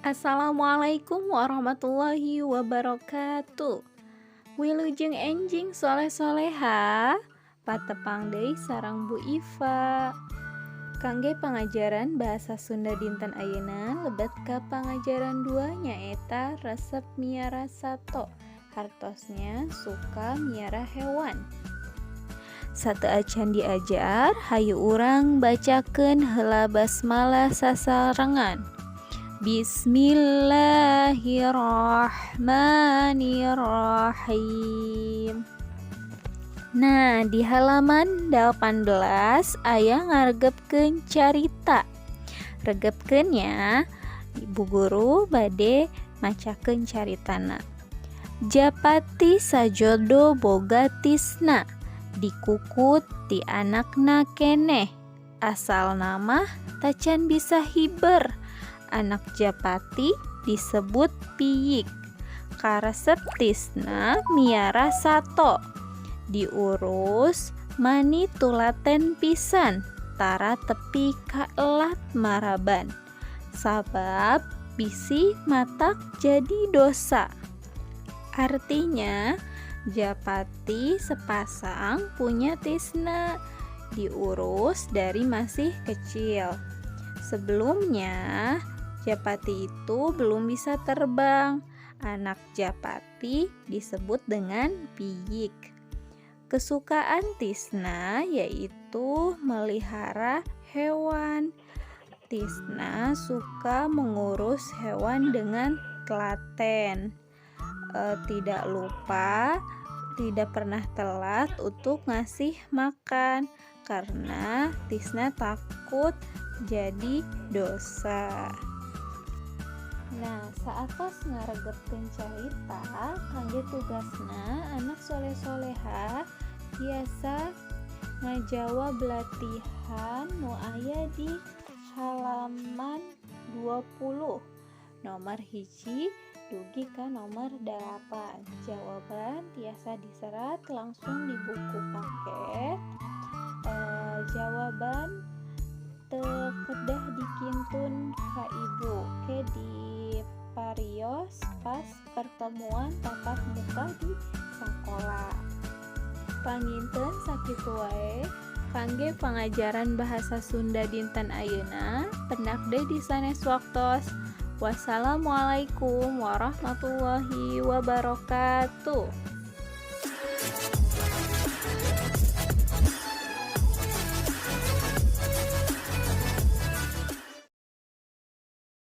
Assalamualaikum warahmatullahi wabarakatuh. Wilujeng enjing soleh soleha, patepang deui sareng Bu Iva. Kangge pangajaran bahasa Sunda dinten ayeuna lebet ka pangajaran 2, nyaeta resep miara sato, hartosna suka miara hewan. Sateuacan diajar, hayu urang bacakeun heula basmalah sasarengan. Bismillahirrahmanirrahim. Nah, di halaman 18 aya ngaregepkeun carita. Regepkeun nya, Ibu guru bade macakeun caritana. Japati sajodo boga tisna, dikukut ti anakna keneh. Asalna mah tacan bisa hiber. Anak Japati disebut Piyik. Karesep Tisna miara sato. Diurus mani tulaten pisan, tara tepi ka elat maraban. Sabab bisi matak jadi dosa. Artinya, Japati sepasang punya Tisna, diurus dari masih kecil. Sebelumnya, Japati itu belum bisa terbang. Anak Japati disebut dengan Piyik. Kesukaan Tisna yaitu melihara hewan. Tisna suka mengurus hewan dengan telaten. Tidak lupa, tidak pernah telat untuk ngasih makan karena Tisna takut jadi dosa. Nah, saatos ngaregepkeun carita, kangge tugasna anak soleh soleha tiasa ngajawab latihan nu aya di halaman 20 nomor 1 dugi ka nomor 8. Jawaban tiasa diserat langsung di buku paket. Jawaban teu kedah dikintun ka ibu, ke diparios pas pertemuan tatap muka di sakola. Panginten sakitu wae kangge pangajaran bahasa Sunda dinten ayeuna. Pendak deui di sanes waktos. Wassalamualaikum warahmatullahi wabarakatuh.